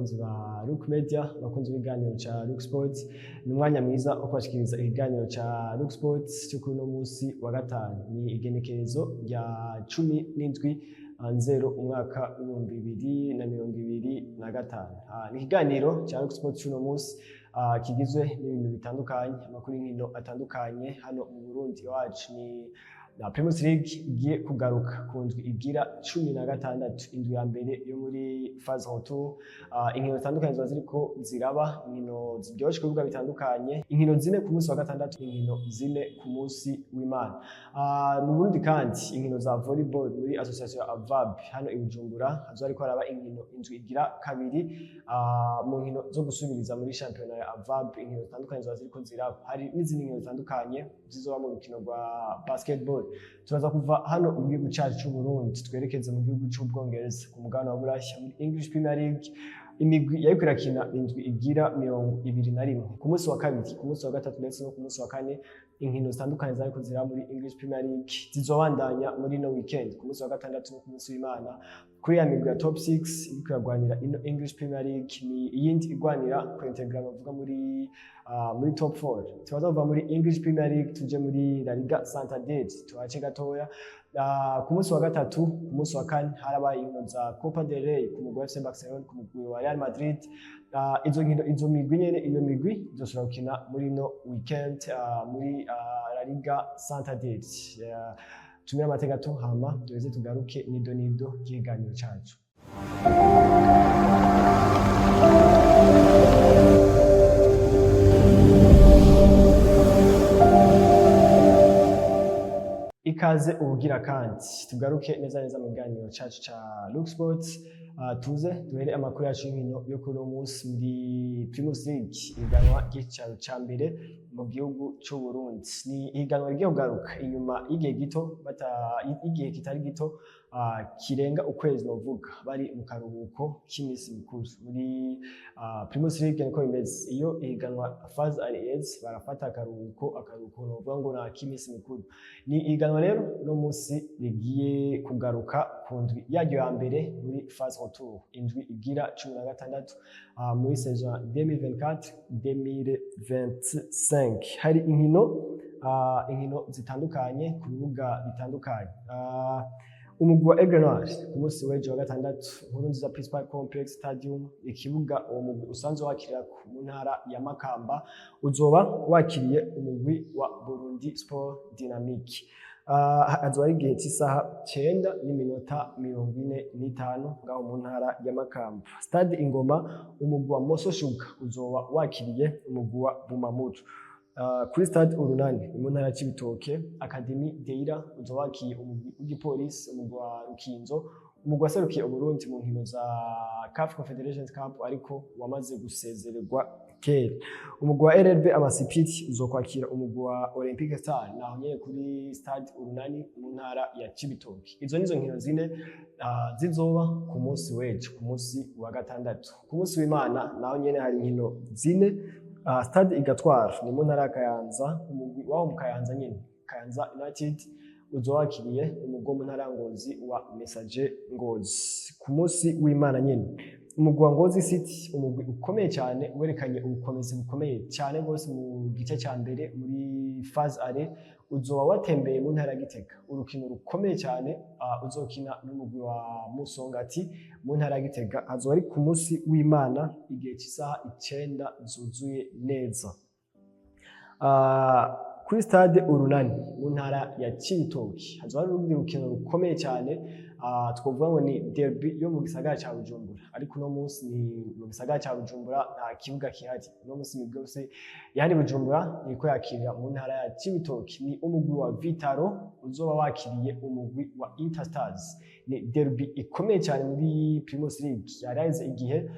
Bakunzi ba Look Media, bakunzi b'ibiganiro ca Look Sports, ni umwanya mwiza wo kubashikiriza ikiganiro ca Look Sports cyo kuri uno munsi wa gatanu. Ni igenekerezo rya 17 nzero umwaka w'2025. Ni ikiganiro ca Look Sports c'uno munsi kigizwe n'ibintu bitandukanye, amakuru y'inkino atandukanye hano mu Burundi iwacu. Ni na Primus League igiye kugaruka ku ndwi igira 16, indwi ya mbere yo muri phase retour. Inkino zitandukanye ziba ziriko ziraba, inkino ziryoshe ku bibuga bitandukanye, inkino zine ku munsi wa gatandatu, inkino zine ku munsi w'Imana. Mu Burundi kandi, inkino za volleyball muri association ya AVAB hano i Bujumbura, hazoba hariko haraba inkino indwi igira kabiri mu nkino zo gusubiriza muri shampiyona ya AVAB. Inkino zitandukanye ziba ziriko ziraba, hari n'izindi nkino zitandukanye zizoba mu rukino rwa basketball. Turaza kuva hano mu gihugu cacu c'u Burundi, twerekeze mu gihugu c'Ubwongereza, ku mugabane wa Buraya, muri English Premier League. Imigwi yariko irakina indwi igira 21, ku munsi wa kabiri, ku munsi wa gatatu ndetse no ku munsi wa kane. Inkino zitandukanye zariko ziraba muri English Premier League zizobandanya muri no weekend, ku munsi wa gatandatu no ku munsi w'Imana, kuri ya migwi ya top 6 iriko iragwanira ino English Premier League, ni iyindi igwanira kuintegra, bavuga muri top 4. Tubaza kuva muri English Premier League tuje muri La Liga Santander, tuhace gatoya. Ku munsi wa gatatu, ku munsi wa kane harabaye inkino za Copa del Rey ku mugwi wa FC Barcelona, ku mugwi wa Real Madrid. Izo nkino, izo migwi nyene, iyo migwi izosubira gukina muri no weekend muri La Liga Santander. Tumire amate gato, hama duheze tugaruke nido nido ry'ikiganiro cacu. Ikaze ubugira kandi, tugaruke neza neza mu kiganiro cacu ca Look Sports. Tuze duhere amakuru yacu y'inkino yo kuri uno munsi muri Primus League, ihiganwa ry'icicaro ca mbere mu gihugu c'u Burundi. Ni ihiganwa rigiye kugaruka inyuma y'igihe gito bata igihe kitari gito, kirenga ukwezi novuga, bari mu karuhuko k'imisi mikuru. Muri Primus League niko bimeze: iyo ihiganwa phase aller, barafata akaruhuko, akaruhuko novuga ngo na k'imisi mikuru. Ni ihiganwa rero no munsi rigiye kugaruka ku ndwi yaryo ya mbere muri phase retour, indwi igira 16 muri saison 2024 2025. Hari inkino zitandukanye ku bibuga bitandukanye. Umugwi wa Aigle Noir, ku munsi w'ejo wa gatandatu, Nkurunziza Principal Complex Stadium, ikibuga uwo mugwi usanzwe wakirira mu ntara ya Makamba, uzoba wakiriye umugwi wa Burundi Sport Dynamique. Azoba ari igihe cy'isaha 9:45 ngaho mu ntara ya Makamba. Stade Ingoma, umugwi wa Moso Sugar uzoba wakiriye umugwi wa Bumamuru. Kuri Stade Urunani mu ntara ya Cibitoke, Academy Deira uzoba wakiriye umugwi w'igipolisi, umugwi wa Rukinzo, umugwi waserukiye Uburundi mu nkino za CAF Confederations Cup ariko wamaze gusezererwa kera. Umugwi wa RRB Amasipiti uzokwakira umugwi wa Olympique Star, naho nyene kuri Stade Urunani mu ntara ya Cibitoke. Izo nizo nkino zine zizoba ku munsi w'ejo, ku munsi wa gatandatu. Ku munsi w'Imana naho nyene hari inkino zine. Stade Igatwara ni mu ntara ya Kayanza, umugwi waho mu Kayanza nyene, Kayanza United, uzoba wakiriye umugwi wo mu ntara ya Ngozi wa Messager Ngozi. Ku munsi w'Imana nyene, umugwi wa Ngozi City, umugwi ukomeye cyane, werekanye ubukomezi bukomeye cyane rwose mu gice cya mbere muri phase aller, uzoba watembeye mu ntara ya Gitega. Urukino rukomeye cyane uzokina n'umugwi wa Musongati mu ntara ya Gitega, hazoba ari ku munsi w'Imana igihe cy'isaha 9 zuzuye neza. Kuri Stade Urunani mu ntara ya Cibitoke hazoba hari urundi rukino rukomeye cyane, twovuga ngo ni derby yo mu gisagara ca Bujumbura, ariko uno munsi ni mu gisagara ca Bujumbura nta kibuga kihari. Uno munsi imigwi yose yari Bujumbura niko yakirira mu ntara ya Cibitoke. Ni umugwi wa Vitaro uzoba wakiriye umugwi wa Interstars. Ni derby ikomeye cyane muri Primus League. Yari yaheze igihe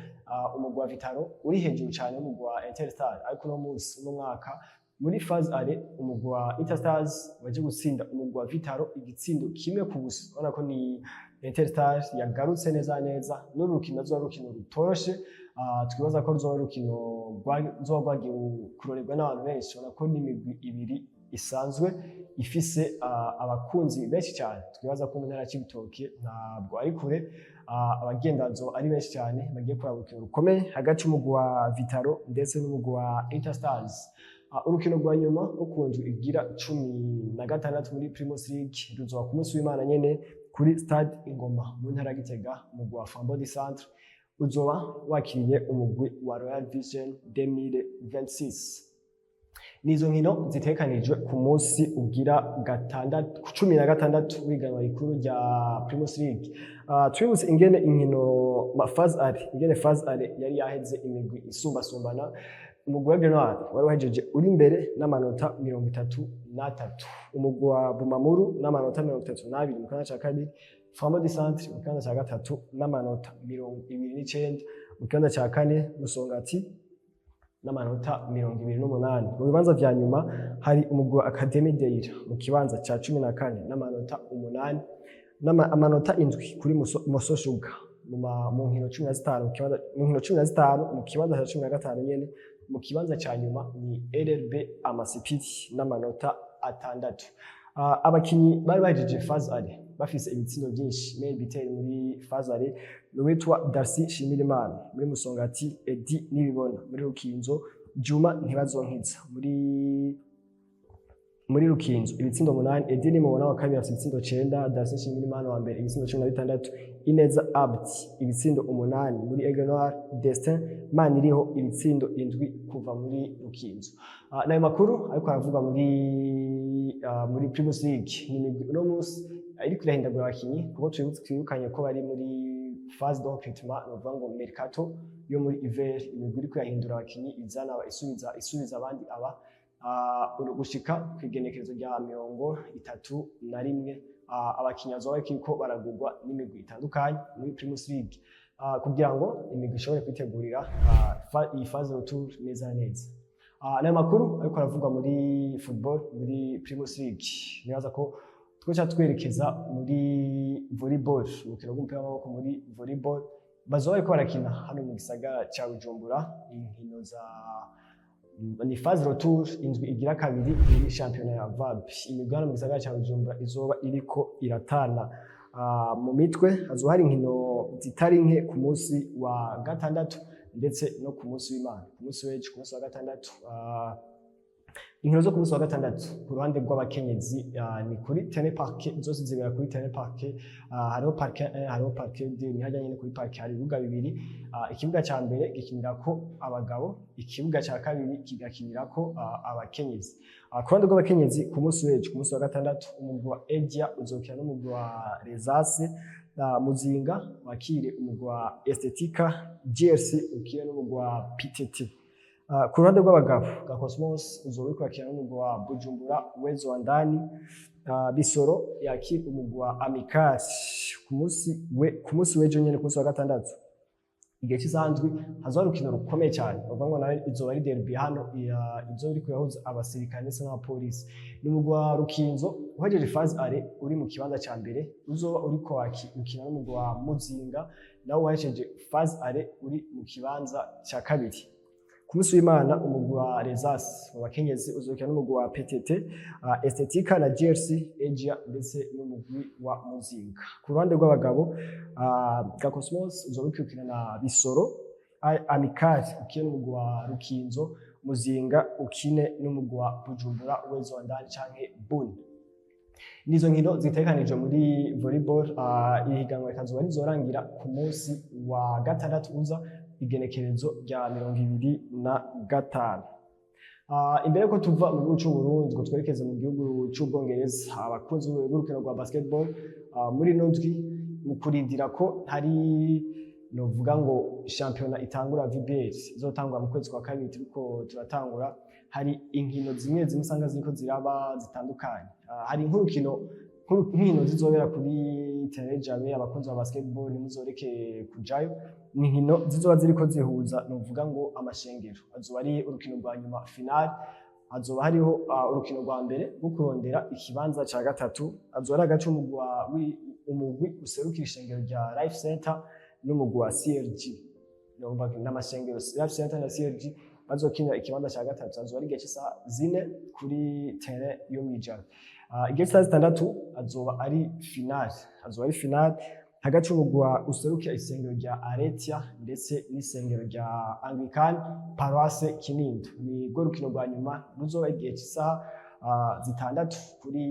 umugwi wa Vitaro uri hejuru cyane y'umugwi wa Interstar, ariko uno munsi, uno mwaka, muri phase aller, umugwi wa Interstars waje gutsinda umugwi wa Vitaro igitsindo 1-0. Urabona ko ni Interstars yagarutse neza neza. N'uru rukino azoba urukino rutoroshe, twibaza ko ruzoba urukino ruzoba rwagiye kurorerwa n'abantu benshi. Urabona ko n'imigwi ibiri isanzwe ifise abakunzi benshi cyane. Twibaza ko mu ntara ya Cibitoke ntabwo ari kure, abagendazo ari benshi cyane bagiye kuraba urukino rukomeye hagati y'umugwi wa Vital'O ndetse n'umugwi wa Interstars. Urukino rwa nyuma rwo ku ndwi igira 16 muri Primus League ruzoba ku munsi w'Imana nyene kuri Stade Ingoma mu ntara ya Gitega. Umugwi wa Flambeau du Centre uzoba wakiriye umugwi wa Royal Vision 2026. Nizo nkino zitekanijwe ku munsi ugira gatandatu, 16 w'ihiganwa rikuru rya Primus League. Twibutse ingene inkino phase aller, ingene phase aller yari yaheze, imigwi isumbasumbana. Umugwi wa Grenoir wari wahejeje uri imbere n'amanota 33, umugwi wa Bumamuru n'amanota 32 mu kibanza ca kabiri, Flambeau du Centre mu kibanza ca gatatu n'amanota 29, mu kibanza ca kane Musongati n'amanota 28. Mu bibanza vya nyuma hari umugwi wa Academy Deira mu kibanza ca 14 n'amanota 8, amanota 7 kuri Moso Sugar mu nkino 15 mu nkino 15 mu kibanza ca 15 nyene. Mu kibanza ca nyuma ni RRB Amasipiri n'amanota 6. Abakinyi bari bahejeje phase aller bafise ibitsindo vyinshi, meilleur buteur muri phase aller, ni uwitwa Darcy Shimirimana muri Musongati, Edi Nibibona muri Rukinzo, Juma Ntibazonkiza muri Rukinzo ibitsindo 8, Edi Nimubona wa kabiri afise ibitsindo 9, Darcy Shimirimana wa mbere ibitsindo 16, Ineza Abdi ibitsindo 8 muri Aigle Noir, Destin Maniriho ibitsindo 7 kuva muri Rukinzo. Nayo makuru ariko aravuga muri Primus League. Ni imigwi uno munsi iriko irahindagura abakinyi, kuko twibukanye ko bari muri phase de recrutement, ni ukuvuga ngo mercato yo muri hiver, imigwi iriko irahindura abakinyi, izana, isubiza abandi aba gushika kw'igenekerezo rya 31, abakinyi bazoba bariko baragurwa n'imigwi itandukanye muri Primus League, kugira ngo imigwi ishobore kwitegurira iyi phase retour neza na neza. N'ayo makuru ariko aravugwa muri football, muri Primus League. Nibaza ko twoca twerekeza muri volleyball, urukino rw'umupira w'amaboko. Muri volleyball bazoba bariko barakina hano mu gisagara ca Bujumbura inkino za ni phase retour, indwi igira kabiri muri shampiyona ya VAB. Imigwi hano mu gisagara ca Bujumbura izoba iriko iratana mu mitwe. Hazoba hari inkino zitari nke ku munsi wa gatandatu ndetse no ku munsi w'Imana, ku munsi w'ejo, ku munsi wa gatandatu. Inkino zo ku munsi wa gatandatu ku ruhande rw'abakenyezi ni kuri terrain parquet, zose zibera kuri terrain parquet. Hariho parquet 1, hariho parquet 2, ni hajya nyene kuri parquet. Hari ibibuga bibiri. Ikibuga ca mbere gikinirako abagabo, ikibuga ca kabiri kigakinirako abakenyezi. Ku ruhande rw'abakenyezi, ku munsi w'ejo, ku munsi wa gatandatu, umugwi wa Edia uzokina n'umugwi wa Rezase, Muzinga wakire umugwi wa Estetika, GRC ukire n'umugwi wa PTT. Ku ruhande rw'abagabo, Gakosmos uzoba uriko urakina n'umugwi wa Bujumbura Uwezo wa Ndani, Bisoro yakira umugwi wa Amikasi ku munsi w'ejo nyene, ku munsi wa gatandatu, igihe cy'isaha 7, hazoba hari urukino rukomeye cyane, bavuga ngo nawe izoba ari derby hano, izoba iriko irahuza abasirikare ndetse n'abapolisi. Ni umugwi wa Rukinzo uhejeje phase aller uri mu kibanza ca mbere, uzoba uriko ukina n'umugwi wa Muzinga nawe wahejeje phase aller uri mu kibanza ca kabiri. Ku munsi w'Imana, umugwi wa Rezas mu bakenyezi uzokina n'umugwi wa PTT, Estetika na GRC, Asia ndetse n'umugwi wa Muzinga. Ku ruhande rw'abagabo, Gakosmos uzoba uriko ukina na Bisoro, Amical ukine n'umugwi wa Rukinzo, Muzinga ukine n'umugwi wa Bujumbura Uwezo wa Ndani canke Buni. Nizo nkino zitegekanijwe muri volleyball. Iri higanwa rikazoba rizorangira ku munsi wa gatandatu uza, igenekerezo rya 25. Imbere ko tuva mu gihugu c'u Burundi ngo twerekeze mu gihugu c'Ubwongereza, abakunzi b'urukino rwa basketball, muri ino ndwi, mu kurindira ko hari novuga ngo shampiyona itangura, VBL izotangura mu kwezi kwa kabiri turiko turatangura, hari inkino zimwe zimwe usanga ziriko ziraba zitandukanye. Hari nk'urukino, nk'inkino zizobera kuri terrain Jabe. Abakunzi ba basketball ntimuzoreke kujayo. Ni inkino zizoba ziriko zihuza novuga ngo amashengero. Azoba ari urukino rwa nyuma, finale. Hazoba hariho urukino rwa mbere rwo kurondera ikibanza ca gatatu. Azoba ari hagati y'umugwi userukira ishengero rya Life Center n'umugwi wa CRG. N'amashengero Life Center na CRG. Bazokinira ikibanza cya gatatu. Azoba ari igihe cy'isaha 4 kuri terrain yo mw'Ijabe. Igihe cy'isaha 6 azoba ari finale, azoba ari finale hagati y'umugwi userukira isengero rya Aretia ndetse n'isengero rya Anglican Paroisse Kinindo. Ni rwo rukino rwa nyuma ruzoba igihe cy'isaha 6 kuri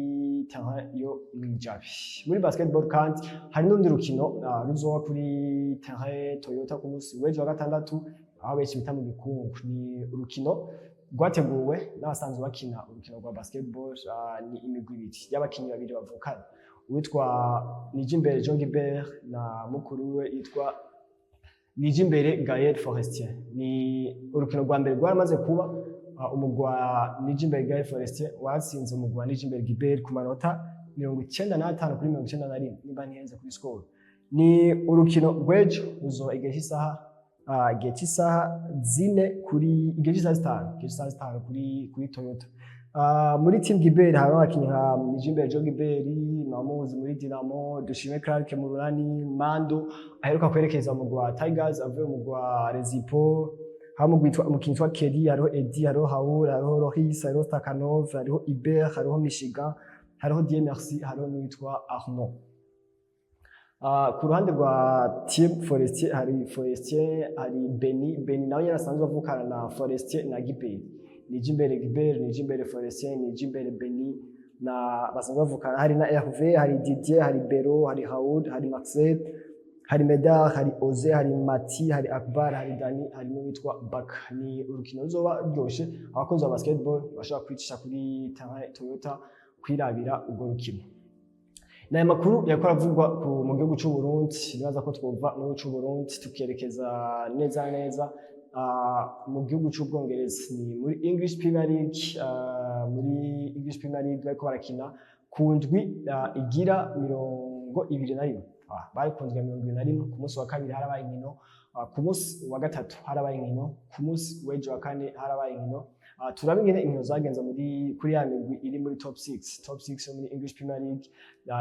terrain yo mw'Ijabe. Muri basketball kandi hari n'urundi rukino ruzoba kuri terrain Toyota ku munsi w'ejo wa gatandatu, aho benshi bita mu gikungu. Ni urukino rwateguwe n'abasanzwe bakina urukino rwa basketball. Ni imigwi ibiri y'abakinyi babiri bavukana, uwitwa Nijimbere Jean Gilbert na mukuru we yitwa Nijimbere Gaël Forestier. Ni urukino rwa mbere rwaramaze kuba. Umugwi wa Nijimbere Gaël Forestier watsinze umugwi wa Nijimbere Gilbert ku manota 95 kuri 91, niba ntihenze kuri score. Ni urukino rw'ejo ruzoba igihe cy'isaha 4 kuri igihe cy'isaha 5, igihe cy'isaha 5 kuri Toyota. Muri team Gilbert harimo abakinyi nka Nijimbere Jean Gilbert, Mamuzi muri Dinamo, Dushime Clark mu Runani, Mando aheruka kwerekeza mu mugwi wa Tigers avuye mu mugwi wa Rezipo, harimo umukinyi witwa Kelly, hariho Eddie, hariho Raoul, hariho Loris, hariho Stakanov, hariho Hubert, hariho Michigan, hariho Dieu Merci, hariho n'uwitwa Arnaud. Ku ruhande rwa team Forestier hari Forestier, hari Beni. Beni nawe nyene asanzwe avukana na Forestier na Gilbert. Nijimbere Gilbert, Nijimbere Forestier, Nijimbere Beni na basanzwe bavukana. Hari na Hervé, hari Didier, hari Bero, hari Raoul, hari Marcel, hari Medard, hari Oze, hari Mati, hari Akbar, hari Dani, hari n'uwitwa Baka. Ni urukino ruzoba ruryoshe. Abakunzi ba basketball bashobora kwicisha kuri terrain Toyota kwirabira urwo rukino. Ni aya makuru yariko aravugwa mu gihugu c'u Burundi. Nibaza ko twova mu gihugu c'u Burundi tukerekeza neza neza mu gihugu c'Ubwongereza. Ni muri English Premier League. Muri English Premier League bariko barakina ku ndwi igira 21. Bari ku ndwi ya 21. Ku munsi wa kabiri harabaye inkino, ku munsi wa gatatu harabaye inkino, ku munsi w'ejo wa kane harabaye inkino. Turabe ingene inkino zagenze muri kuri ya migwi iri muri top 6. Top 6 yo muri English Premier League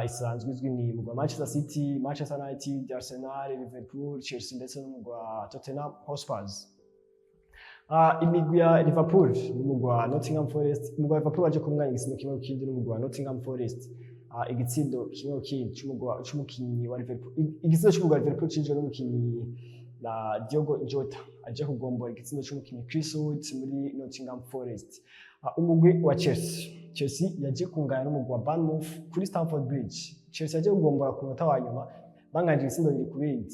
isanzwe izwi ni mugwi wa Manchester City, Manchester United, Arsenal, Liverpool, Chelsea ndetse n'umugwi wa Tottenham Hotspurs. Imigwi ya Liverpool n'umugwi wa Nottingham Forest. Umugwi wa Liverpool waje kumwanya igitsindo 1-1 n'umugwi wa Nottingham Forest. Igitsindo 1-1 c'umukinyi wa Liverpool. Igitsindo c'umugwi wa Liverpool cinjijwe n'umukinyi na Diogo Jota, aje kugombora igitsindo c'umukinyi Chris Wood muri Nottingham Forest. Umugwi wa Chelsea, Chelsea yaje kungana n'umugwi wa Bournemouth kuri Stamford Bridge. Chelsea yaje kugombora ku munota wa nyuma, banganje ibitsindo 2-2.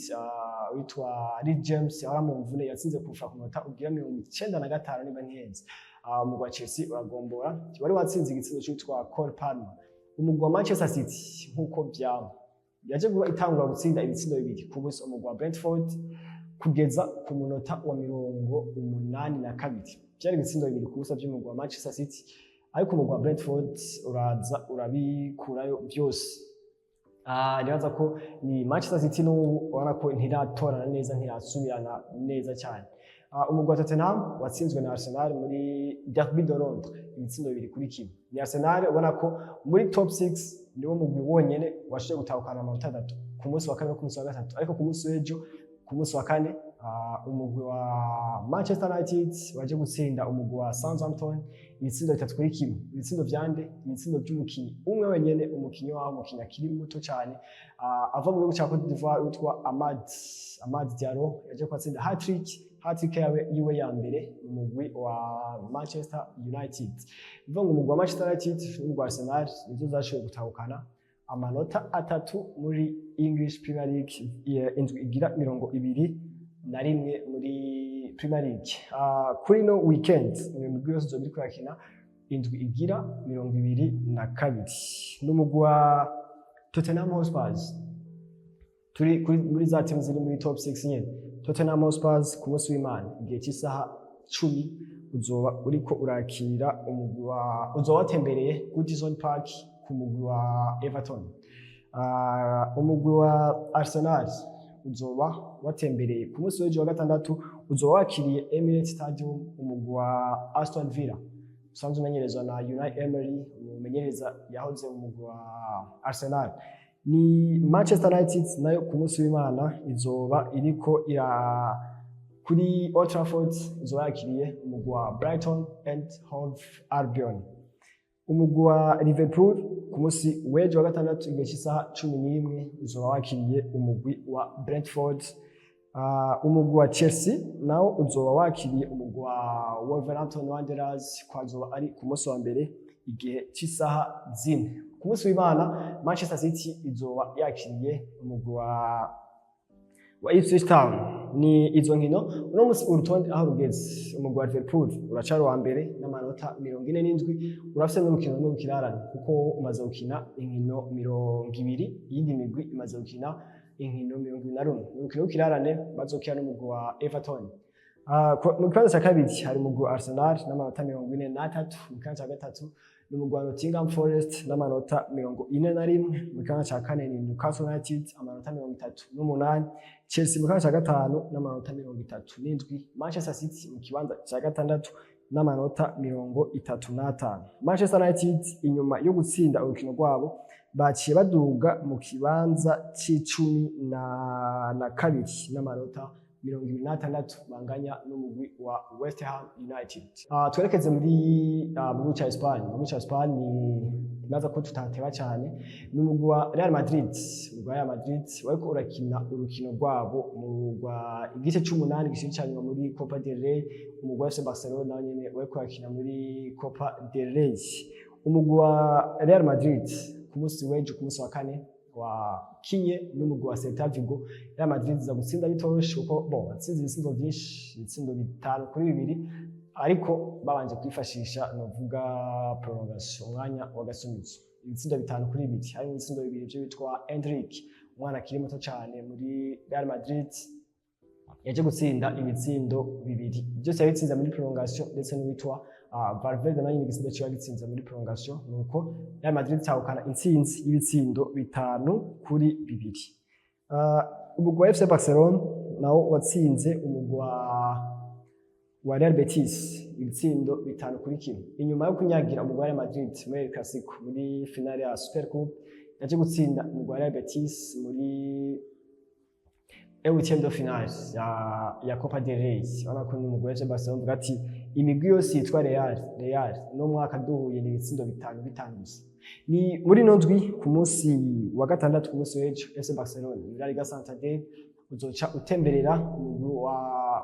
Witwa Reece James yahora mu mvune yatsinze kurusha ku munota ugira 95, niba ntihenze. Umugwi wa Chelsea uragombora, wari watsinze igitsindo c'uwitwa Cole Palmer. Umugwi wa Manchester City, nk'uko vyama, yaje kuba itangura gutsinda ibitsindo 2-0 umugwi wa Brentford kugeza ku munota wa 82. Vyari ibitsindo 2-0 vy'umugwi wa Manchester City, ariko umugwi wa Brentford uraza urabikurayo vyose. Nibaza ko ni Manchester City n'ubu ubona ko ntiratorana neza, ntirasubirana neza cyane. Umugwi wa Tottenham watsinzwe na Arsenal muri Derby de Londres ibitsindo 2-1. Ni Arsenal ubona ko muri top 6 niwo mugwi wonyene washoboye gutahukana amanota atatu ku munsi wa kabiri no ku munsi wa gatatu. Ariko ku munsi w'ejo, ku munsi wa kane, umugwi wa Manchester United waje gutsinda umugwi wa Southampton ibitsindo 3-1. Ibitsindo vyande? Ibitsindo vy'umukinyi umwe wenyene, umukinyi waho, umukinyi akiri muto cyane, ava mu gihugu ca Cote d'Ivoire witwa Amad Diallo, yaje kwatsinda hat-trick, hat-trick yawe yiwe ya mbere mu mugwi wa Manchester United. Bivuga ngo umugwi wa Manchester United n'umugwi wa Arsenal nizo zashoboye gutahukana amanota atatu muri English Premier League, indwi igira 21 muri Premier League. Kuri no weekend imigwi yose izoba iriko irakina indwi igira 22. N'umugwi wa Tottenham Hotspur, turi muri za team ziri muri top 6 nyene. Tottenham Hotspur ku munsi w'Imana igihe cy'isaha 10 uzoba uriko urakira umugwi wa, uzoba watembereye Goodison Park ku mugwi wa Everton. Umugwi wa Arsenal uzoba watembereye ku munsi w'ejo wa gatandatu, uzoba wakiriye Emirates Stadium umugwi wa Aston Villa usanzwe umenyerezwa na Unai Emery, umumenyereza yahoze mu mugwi wa Arsenal. Ni Manchester United nayo ku munsi w'Imana izoba iriko ira kuri Kuri Old Trafford izoba yakiriye umugwi wa Brighton and Hove Albion. Umugwi wa Liverpool ku munsi w'ejo wa gatandatu igihe cy'isaha 11 uzoba wakiriye umugwi wa Brentford. Umugwi wa Chelsea nawo uzoba wakiriye umugwi wa Wolverhampton Wanderers, kwazoba ari ku munsi wa mbere igihe cy'isaha 4. Ku munsi w'Imana, Manchester City izoba yakiriye umugwi wa Ipswich Town. Ni izo nkino. Uno munsi urutonde aho rugeze, umugwi wa Liverpool uracari uwa mbere n'amanota 47, urafise n'urukino rumwe rukirarane kuko umaze gukina inkino 20, iyindi migwi imaze gukina inkino 21. Urukino rw'ikirarane bazokina n'umugwi wa Everton. Mu kibanza cya kabiri hari umugwi wa Arsenal n'amanota 43. Mu kibanza cya gatatu ni umugwi wa Nottingham Forest n'amanota 41. Mu kibanza cya kane ni Newcastle United, amanota 38. Chelsea mu kibanza cya gatanu n'amanota 37. Manchester City mu kibanza cya gatandatu n'amanota 35. Manchester United, inyuma yo gutsinda urukino rwabo, baciye baduga mu kibanza c'icumi na kabiri n'amanota 26, banganya n'umugwi wa West Ham United. Twerekeze muri mu gihugu ca Espagne. Mu gihugu ca Espagne ni naza ko tutateba cyane, ni umugwi wa Real Madrid. Umugwi wa Real Madrid wariko urakina urukino rwabo mu rwa igice c'umunani gishiri ca nyuma muri Copa del Rey. Umugwi wa FC Barcelona nawo nyene wariko urakina muri Copa del Rey. Umugwi wa Real Madrid ku munsi w'ejo, ku munsi wa kane, wakinye n'umugwi wa Celta Vigo. Real Madrid iza gutsinda bitoroshe kuko bon batsinze ibitsindo vyinshi, ibitsindo 5-2, ariko babanje kwifashisha novuga prolongation, umwanya wa gasumizo, ibitsindo 5-2. Harimo ibitsindo bibiri vyo bitwa Endrick, umwana akiri muto cyane muri Real Madrid, yaje gutsinda ibitsindo bibiri byose yabitsinze muri prolongation, ndetse n'uwitwa Valverde nawe nyine igitsindo ciwe yagitsinze muri prolongation. Nuko Real Madrid itahukana intsinzi y'ibitsindo 5-2. Umugwi wa FC Barcelona nawo watsinze umugwi wa Real Betis ibitsindo 5-1 inyuma yo kunyagira umugwi wa Real Madrid muri El Clasico muri finale ya Super Coupe. Yaje gutsinda umugwi wa Real Betis muri huitième de finale ya Copa del Rey. Urabona ko n'umugwi wa FC Barcelona uvuga ati imigwi yose yitwa Real Real no mwaka duhuye ni ibitsindo bitanu bitanu gusa. Ni muri ino ndwi, ku munsi wa gatandatu, ku munsi w'ejo, FC Barcelona muri La Liga Santander uzoca utemberera umugwi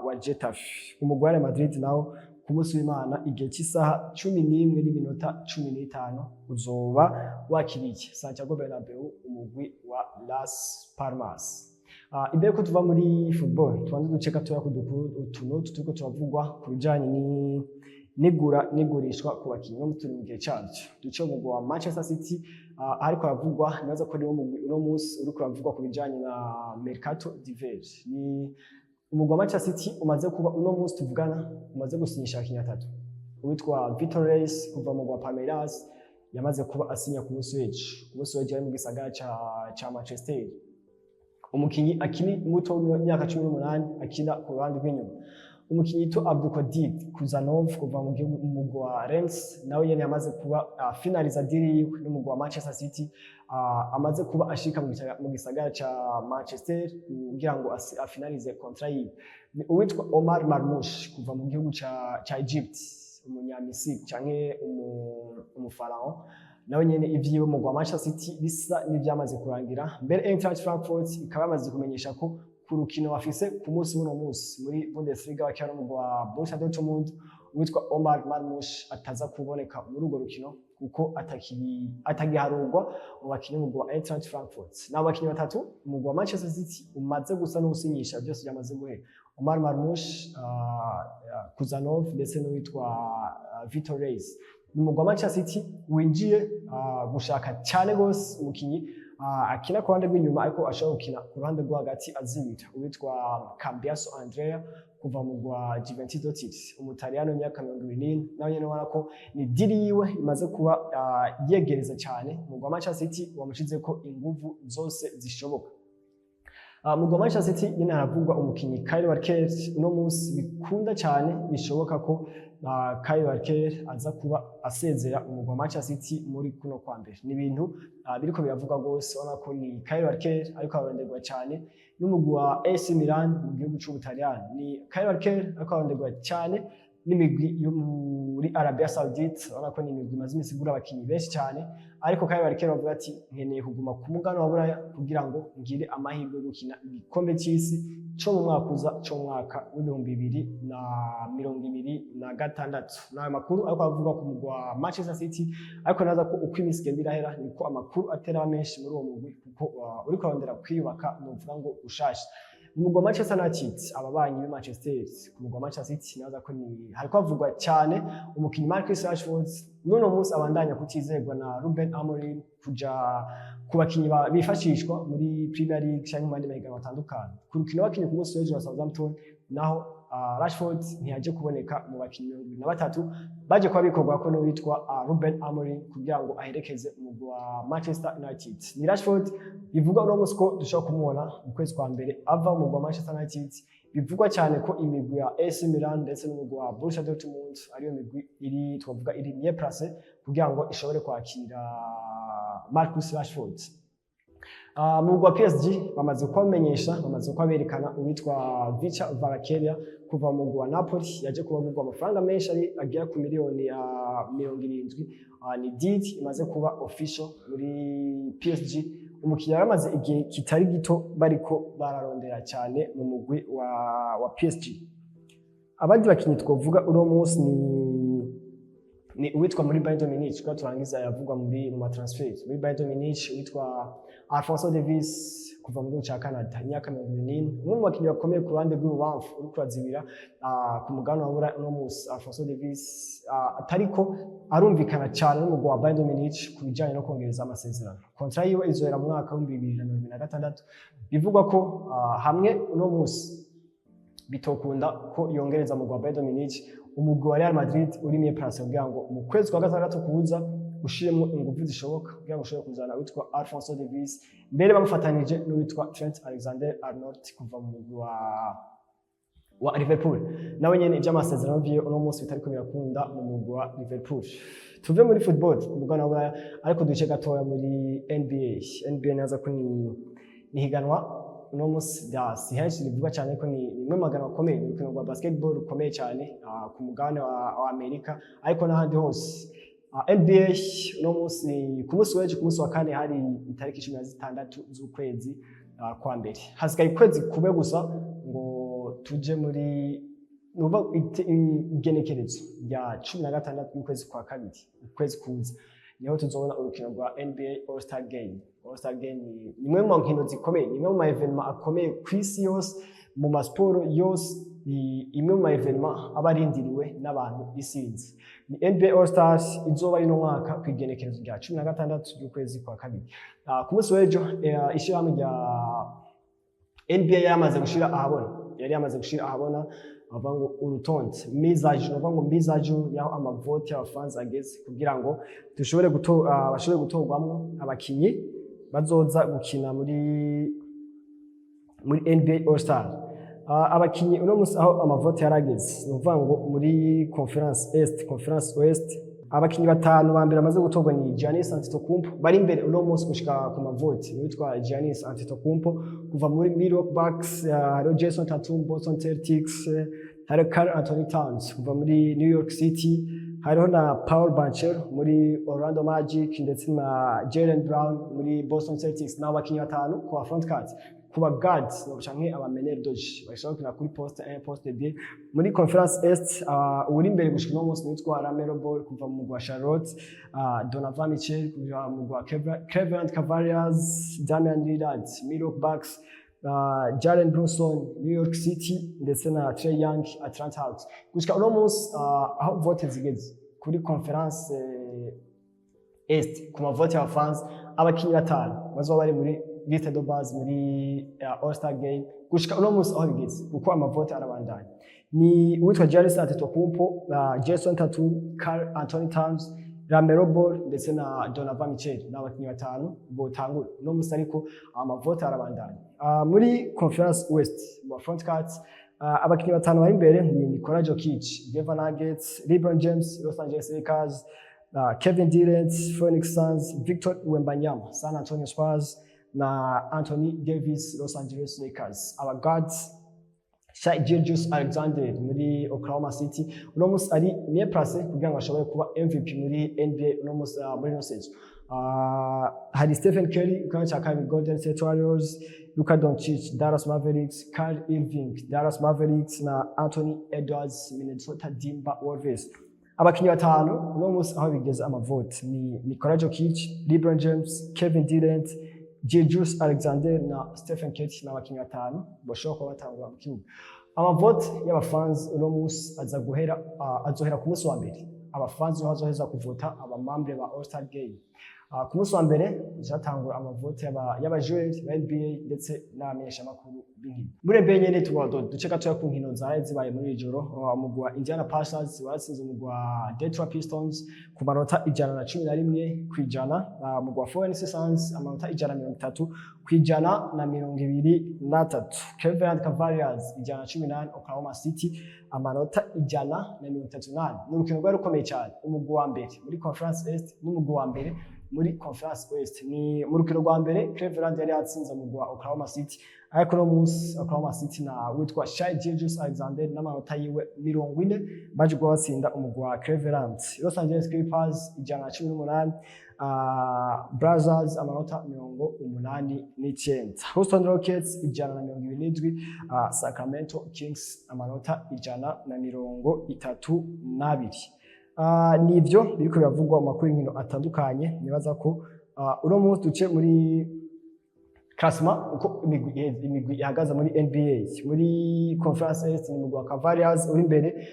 wa Getafe. Umugwi wa Real Madrid nawo ku munsi w'Imana igihe cy'isaha 11:15 uzoba wakiriye Santiago Bernabeu umugwi wa Las Palmas. Imbere ko tuva muri football, tubanze duce gatoya ku dukuru utuntu turiko turavugwa ku bijanye n'igura n'igurishwa ku bakinyi. No turi mu gihe cavyo, duce umugwi wa Manchester City. Ariko haravugwa, nibaza ko ariwo mugwi uno munsi uriko uravugwa ku bijanye na mercato d'hiver. Ni umugwi wa Manchester City umaze kuba, uno munsi tuvugana, umaze gusinyisha abakinyi batatu. Uwitwa Vitor Reis kuva mu mugwi wa Palmeiras yamaze kuba asinya ku munsi w'ejo. Ku munsi w'ejo ari mu gisagara ca Manchester. Umukinyi akiri muto w'imyaka 18 akina ku ruhande rw'inyuma. Umukinyi yitwa Abdukodir Khusanov kuva mu gihugu mu mugwi wa Rennes nawe nyene yamaze kuba finaliza deal yiwe n'umugwi wa Manchester City, amaze kuba ashika mu gisagara ca Manchester kugira ngo afinalize contrat yiwe. Ni uwitwa Omar Marmoush kuva mu gihugu ca Egypt, umunyamisiri canke umufarao, nawe nyene ivyiwe mu wa Manchester City bisa n'ivyamaze kurangira. Mbere Eintracht Frankfurt ikaba yamaze kumenyesha ko ku rukino bafise ku munsi w'uno munsi muri Bundesliga bakina n'umugwi wa Borussia Dortmund, uwitwa Omar Marmoush ataza kuboneka muri urwo rukino kuko atagiharurwa mu bakinyi b'umugwi wa Eintracht Frankfurt. N'abo bakinyi batatu umugwi wa Manchester City umaze gusa n'uwusinyisha, byose byamaze guhera: Omar Marmoush, Khusanov ndetse n'uwitwa Vitor Reis. Ni umugwi wa Manchester City winjiye gushaka cyane gose umukinyi akina ku ruhande rw'inyuma ariko ashobora gukina ku ruhande rwo hagati azibira, uwitwa Cambiaso Andrea kuva mu rwa Juventus Turin, umutaliyano w'imyaka 21. Nawe nyene ubona ko ni deal yiwe imaze kuba yegereza cyane. Umugwi wa Manchester City wamushizeko inguvu zose zishoboka. Mu wa Manchester City nyine haravugwa umukinyi Kyle Walker. Uno munsi bikunda cyane, bishoboka ko Kyle Walker aza kuba asezera umugwi wa Manchester City muri kuno kwa mbere. Ni ibintu biriko biravugwa rwose. Ubona ko ni Kyle Walker ariko aronderwa cyane n'umugwi wa AC Milan mu gihugu c'Ubutaliyani. Ni Kyle Walker ariko aronderwa cyane n'imigwi yo muri Arabia Saudite. Urabona ko ni imigwi imaze iminsi igura abakinyi benshi cyane, ariko Kyle Walker bavuga ati: "Nkeneye kuguma ku mugabane wa Buraya kugira ngo ngire amahirwe yo gukina igikombe c'isi co mu mwaka uza, co mu mwaka w'2026." N'ayo makuru ariko avugwa ku mugwi wa Manchester City, ariko naza ko uko iminsi igenda irahera niko amakuru atera aba menshi muri uwo mugwi, kuko uriko arondera kwiyubaka, novuga ngo ushasha. Umugwi wa Manchester United, ababanyi b'i Manchester ku mugwi wa Manchester City, naza ko ni hariko havugwa cyane umukinyi Marcus Rashford. N'uno munsi abandanya kutizerwa na Ruben Amorim kuja ku bakinyi bifashishwa muri Premier League canke mu yandi mahiganwa atandukanye. Ku rukino bakinye ku munsi w'ejo wa Southampton naho, Rashford ntiyaje kuboneka mu bakinyi 23 baje kuba bikorwa ko n'uwitwa Ruben Amorim kugira ngo aherekeze umugwi wa Manchester United. Ni Rashford bivugwa uno munsi ko dushobora kumubona mu kwezi kwa mbere ava mu mugwi wa Manchester United. Bivugwa cyane ko imigwi ya AC Milan ndetse n'umugwi wa Borussia Dortmund ariyo migwi iri, twavuga, iri mieux placée kugira ngo ishobore kwakira Marcus Rashford. Mu mugwi wa PSG bamaze kubamenyesha, bamaze kuba berekana uwitwa Khvicha Kvaratskhelia kuva mu mugwi wa Napoli. Yaje kuba agurwa amafaranga menshi ari agera ku miliyoni 70. Ni deal imaze kuba official muri PSG. Umukinnyi yaramaze igihe kitari gito bariko bararondera cyane mu mugwi wa PSG. Abandi bakinyi twovuga uno munsi ni uwitwa muri Bayern Munich, kuko turangiza yavugwa muri mu ma transfers muri Bayern Munich, uwitwa Alphonso Davies kuva mu gihugu ca Canada, imyaka 71, umwe mu bakinyi bakomeye ku ruhande rw'ibubamfu uriko urazibira ku mugabane wa Buraya. Uno munsi Alphonso Davies atariko arumvikana cyane n'umugwi wa Bayern Munich ku bijanye no kongereza amasezerano. Contrat yiwe izohera mu mwaka w'2026. Bivugwa ko hamwe uno munsi bitokunda ko yongereza mu wa Bayern Munich, umugwi wa Real Madrid uri mieux placé kugira ngo mu kwezi kwa gatandatu kuza ushiremo ingufu zishoboka kugira ngo ushobore kuzana witwa Alphonso Davies, mbere bamufatanije n'uwitwa Trent Alexander-Arnold kuva mu mugwi wa Liverpool. Nawe nyene ivy'amasezerano vyiwe uno munsi bitariko birakunda mu mugwi wa Liverpool. Tuve muri football ku mugabane wa Buraya, ariko duce gatoya muri NBA. NBA naza ko ni higanwa uno munsi si henshi rivugwa cyane, ko ni imwe mu maganwa akomeye, ni urukino rwa basketball rukomeye cyane ku mugabane wa Amerika, ariko n'ahandi hose. NBA uno munsi, ku munsi w'ejo, ku munsi wa kane, hari itariki 16 z'ukwezi kwa mbere. Hasigaye ukwezi kumwe gusa ngo tuje muri nuva igenekerezo rya 16 y'ukwezi kwa kabiri, ukwezi kuza, niho tuzobona urukino rwa NBA All Star Game. All Star Game ni imwe mu nkino zikomeye, ni imwe mu ma événements akomeye ku isi yose, mu masiporo yose, ni imwe mu ma événements aba arindiriwe n'abantu isinzi. Ni NBA All Stars izoba ino mwaka ku igenekerezo rya 16 ry'ukwezi kwa kabiri. Ku munsi w'ejo ishyirahamwe rya NBA yari yamaze gushira ahabona bavuga ngo urutonde mise à jour, bavuga ngo mise à jour yaho amavote y'abafanzi ageze, kugira ngo dushobore guto bashobore gutorwamwo abakinyi bazoza gukina muri NBA All Star. Abakinyi uno munsi aho amavote yarageze, ni ukuvuga ngo muri Conference Est, Conference West, abakinyi batanu ba mbere bamaze gutorwa ni Giannis Antetokounmpo. Bari imbere uno munsi gushika ku mavoti ni witwa Giannis Antetokounmpo kuva muri Milwaukee Bucks, hariho Jayson Tatum, Boston Celtics, hariho Karl Anthony Towns kuva muri New York City, hariho na Paolo Banchero muri Orlando Magic, ndetse na Jaylen Brown muri Boston Celtics. Nabo bakinyi batanu ku ba front guards. Ku ba guards canke aba meneurs de jeu bashobora gukina kuri poste 1, poste 2, muri Conference Est, uri imbere gushika uno munsi witwa LaMelo Ball kuva mu mugwi wa Charlotte, Donovan Mitchell kuva mu mugwi wa Cleveland Cavaliers, Damian Lillard, Milwaukee Bucks, Jalen Brunson, New York City, ndetse na Trae Young, Atlanta Hawks. Gushika uno munsi aho vote zigeze kuri Conference Est, ku mavote y'abafans, abakinyi batanu bazoba bari muri liste de base muri All Star Game, gushika uno munsi aho bigeze, kuko amavote arabandanya, ni uwitwa Giannis Antetokounmpo, Jayson Tatum, Karl Anthony Towns, LaMelo Ball ndetse na Donovan Mitchell. Ni abakinyi batanu botangura uno musi, ariko amavote arabandanya. Muri Conference West, mu front court, abakinyi batanu bari imbere ni Nikola Jokic, Denver Nuggets, LeBron James, Los Angeles Lakers, Kevin Durant, Phoenix Suns, Victor Wembanyama, San Antonio Spurs na Anthony Davis, Los Angeles Lakers. Aba guards, Shai Gilgeous Alexander muri Oklahoma City, uno musi ari mieux placé kugira ngo ashobore kuba MVP muri NBA uno musi, muri ino saison. Hari Stephen Curry ku kibanza cya kabiri, Golden State Warriors, Luka Doncic, Dallas Mavericks, Kyrie Irving, Dallas Mavericks na Anthony Edwards, Minnesota Timberwolves. Abakinyi batanu uno musi aho bigeze amavote ni Nikola Jokic, LeBron James, Kevin Durant, Gilgeous Alexander na Stephen Curry. Ni abakinyi batanu bashobora kuba batangura mu kibuga. Amavote y'abafans uno musi aza guhera, azohera ku munsi wa mbere. Abafans niho bazoheza kuvota aba membres ba All Star Game. Ku munsi wa mbere zatangura amavote y'abajoueurs ba NBA ndetse n'abamenyeshamakuru b'inkino. Muri NBA nyene, tuba duce gatoya ku nkino zaraye zibaye muri iri joro. Umugwi wa Indiana Pacers waratsinze umugwi wa Detroit Pistons ku manota 111%. Umugwi wa Phoenix Suns amanota 130% ku 123. Cleveland Cavaliers 118, Oklahoma City amanota 138. Ni urukino rwari rukomeye cyane, umugwi wa mbere muri Conference East n'umugwi wa mbere muri Conference West. Ni mu rukino rwa mbere Cleveland yari yatsinze umugwi wa Oklahoma City, ariko no munsi Oklahoma City na witwa Shai Gilgeous Alexander n'amanota yiwe 40 baje kuba batsinda umugwi wa Cleveland. Los Angeles Clippers 118, Blazers amanota 89. Houston Rockets 127, Sacramento Kings amanota 132. Nivyo biriko biravugwa mu makuru y'inkino atandukanye. Nibaza ko uno munsi duce muri classement uko imigwi ihagaze muri NBA. Muri Conference East ni umugwi wa Cavaliers uri imbere,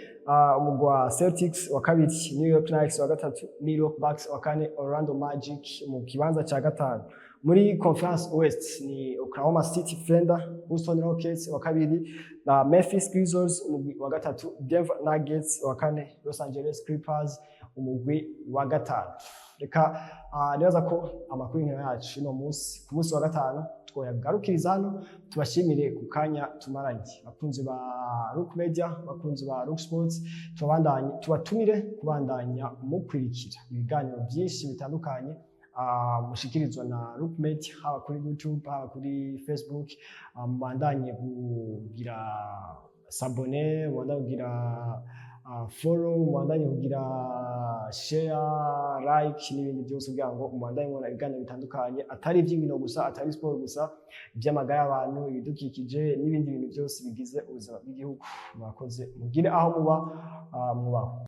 umugwi wa Celtics wa kabiri, New York Knicks wa gatatu, Milwaukee Bucks wa kane, Orlando Magic mu kibanza ca gatanu. Muri Conference West ni Oklahoma City Thunder, Houston Rockets wa kabiri na Memphis Grizzlies umugwi wa gatatu, Denver Nuggets wa kane, Los Angeles Clippers umugwi wa gatanu. Reka nibaza ko amakuru y'inkino yacu uno munsi, ku munsi wa gatanu, twoyagarukiriza hano. Tubashimire ku kanya tumaranye, bakunzi ba Rook Media, bakunzi ba Rook Sports. Tubandanye tubatumire kubandanya mukurikira ibiganiro byinshi bitandukanye mushikirizwa na Rook Media, haba kuri YouTube, haba kuri Facebook. Mubandanye kugira s'abonner, mubandanye kugira follow, mubandanye kugira share, like n'ibindi byose kugira ngo mubandanye mubona ibiganiro bitandukanye, atari iby'inkino gusa, atari sport gusa, iby'amagara y'abantu, ibidukikije n'ibindi bintu byose bigize ubuzima bw'igihugu. Murakoze, mugire aho muba, mubaho.